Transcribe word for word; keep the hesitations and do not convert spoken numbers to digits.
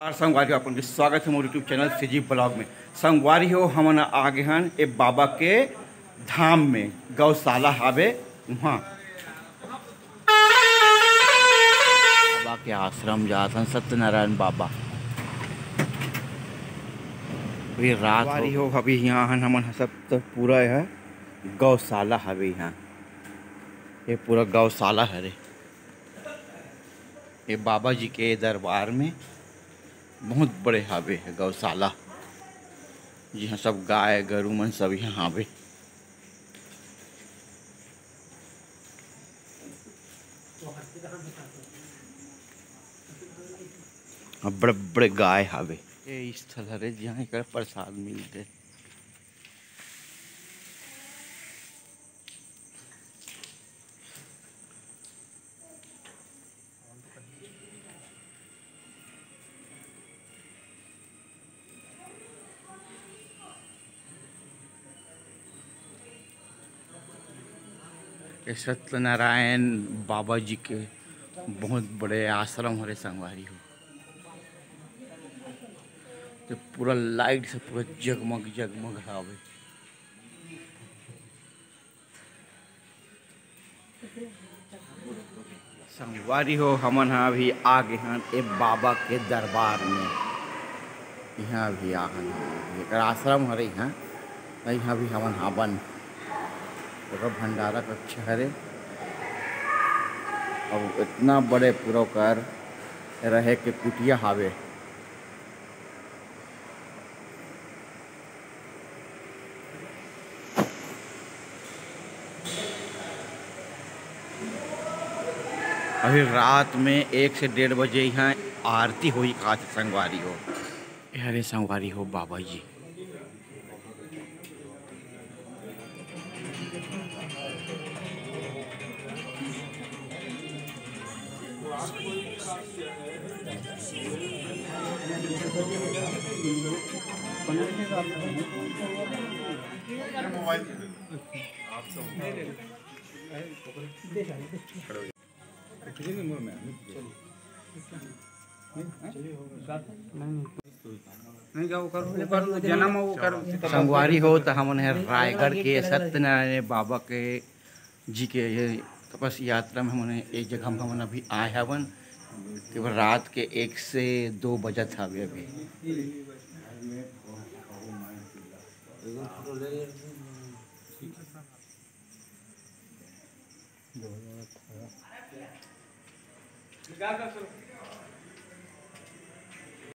नमस्कार संगवारी हो, अपन के स्वागत हे मोर YouTube चैनल सीजी ब्लॉग में। संगवारी हो, हमन आ गे हन ए बाबा के धाम में, गौशाला हावे उहाँ। बाबा के आश्रम जात हन, सत्यनारायण बाबा। अभी रात हो। संगवारी हो, अभी इहाँ हन हमन ह सब, तो पूरा यह गौशाला हावे इहाँ। ये पूरा गौशाला हरे। ये बाबा जी के दरबार में बहुत बड़े हावे हे गौशाला, जिहाँ सब गाय गरू मन सब इहाँ हावे। अब बड़े बड़े गाय हावे। ये स्थल हरे, जिहाँ एकर प्रसाद मिलथे। ये सत्यनारायण बाबा जी के बहुत बड़े आश्रम हरे संगवारी हो। तो पूरा लाइट से पूरा जगमग जगमग हावे। संगवारी हो, हमन ह अभी आ गे हन ए बाबा के दरबार में। इहाँ अभी आ हन, एकर आश्रम हरे इहाँ, इहाँ भी हमन हावन। एकर भंडारा कक्ष हरे। अब इतना बड़े पूरा ओकर रहे के कुटिया हावे। अभी रात में एक से डेढ़ बजे इहाँ आरती होई का संगवारी हो। अरे संगवारी हो बाबा जी। संगवारी हो, त हमन ह रायगढ़ के सत्यनारायण बाबा के जी के ये तपस यात्रा में हमन ये जगह में हमन अभी आए हवन। केवल रात के एक से दो बजत हवे अभी।